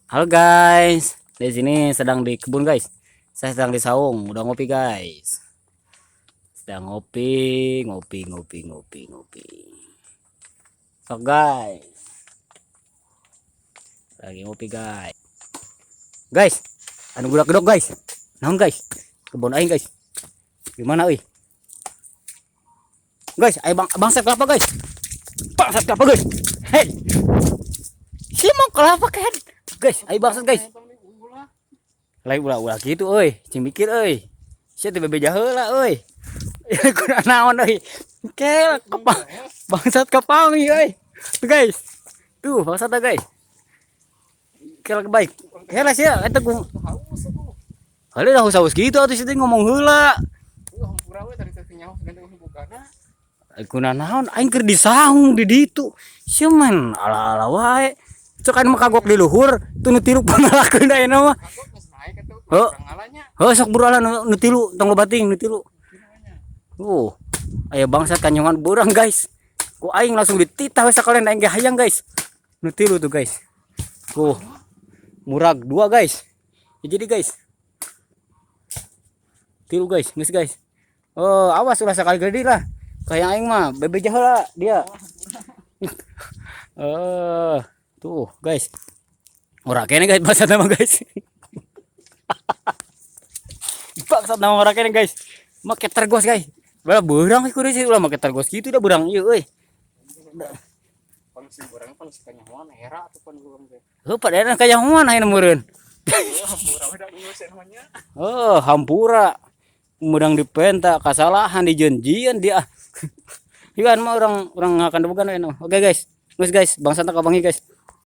Halo guys, di sini sedang di kebun, guys. Saya sedang di saung, udah ngopi, guys. Sedang ngopi, ngopi, ngopi, ngopi, ngopi. So guys, lagi ngopi, guys. Guys, anu budak gedok, guys. Naon, guys? Kebun aing, guys. Gimana euy? Guys, ayo bang bangsat kelapa, guys. Bangsat kelapa, guys. Hei. Si mau kelapa kan? Guys, ayo bangsat, guys. Lain, ulah ulah gitu euy, cing mikir euy. Sia teh bebeja heula euy. Kunaon naon euy. Kel kepa bangsat kapangi euy. Tuh, guys. Tuh bangsat dah, guys. Kel baik. Heula sia eta ku. Haus atuh. Heula dah haus-haus gitu atuh sia teh ngomong heula. Euy, hampura we tadi teh nyaho ganteng bukana. Kuna naon aing keur disaung di ditu. Sia man ala-ala wae. Cek anu mah kagok di luhur, tuh nu tilu pangalakeun ayeuna mah. Kagok geus naik atuh. Heuh. Urang ngalanya. Heuh, sok buruan nu tilu, tong loba teuing nu tilu. Aya bangsat kanyongan beurang, guys. Ku aing langsung dititah we sakalian, aing ge hayang, guys. Nu tilu tuh, guys. Tuh. Murag dua, guys. Ya, jadi, guys. Tilu, guys, geus, guys. Oh, awas ulah sakali gede lah. Kayak aing mah bebeja heula dia. Eh, tuh, guys. Ora kene, guys, bangsat nama, guys. Bangsat nama ora kene, guys. Make tergos, guys. Bala beurang kudu sih ulah make tergos gitu dah beurang ieu euy. Pan si urang pan si kanyahoan era atuh pan urang teh. Heuh, pada kanyahoan ayeuna meureun. Heuh, hampura we da geus namanya. Oh, hampura. Mudang dipenta kasalahan dijanjian dia. Iwan mah orang orang akan bukan. Oke, guys. Guys, guys, bangsat kapangi, guys.